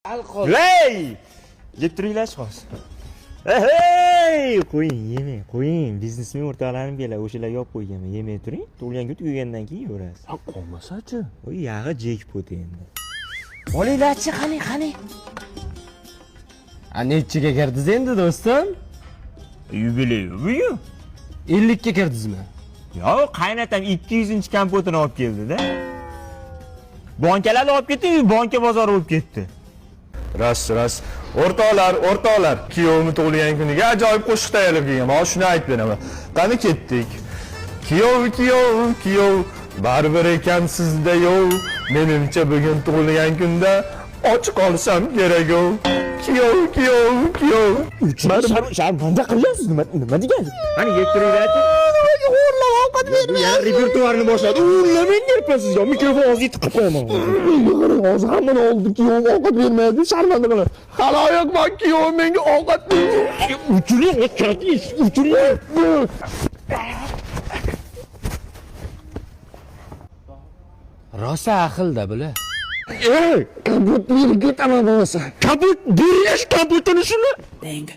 Ley! Yeb turinglarchi hozir. Hey, qo'ying, yemang, qo'ying. Biznesmen o'rtoqlarim keladi, o'shalarga olib qo'yganman. Yemay turing. Tug'ilgan kun tugagandan keyin yeyverasiz. Ha, qolmasa-chi? U yog'i jekpot endi. Olinglarchi, qani, qani. A nechiga kirdingiz endi do'stim? Yubiley bugun. 50 ga kirdingizmi? Yo'q, qaynatam 200-kompotini olib keldi-da. Bonkalarni olib ketdi, uy bonka bozori bo'lib ketdi. Rost, rost. O'rtoqlar, o'rtoqlar, kuyovimni tug'ilgan kuniga ajoyib qo'shiq tayyorlab kelganman. Hozir shuni aytib beraman. Qani ketdik. Kuyov, kuyov, kuyov, baribir ekan sizda yo'q. Menimcha bugun tug'ilgan kunda och qolsam kerak-ku. Kuyov, kuyov, kuyov. Sharmanda qilyapsiz, nima degansiz? Qani yeb turinglarchi. Xo'rlab ovqat Bu yana repertuarni boshladi. O'rlamang deyapman sizga. Mikrofon og'ziga tiqib qo'yaman. Hozir hammani oldi kuyovim ovqat bermaydi, sharmanda qiladi. Xaloyiq bak kuyovim menga ovqat Uchiring, uchiring. Rosa ahilda bular. Ey, kompot berib ketaman bo'lmasa. Kompot berish kompotini shuni. Bang.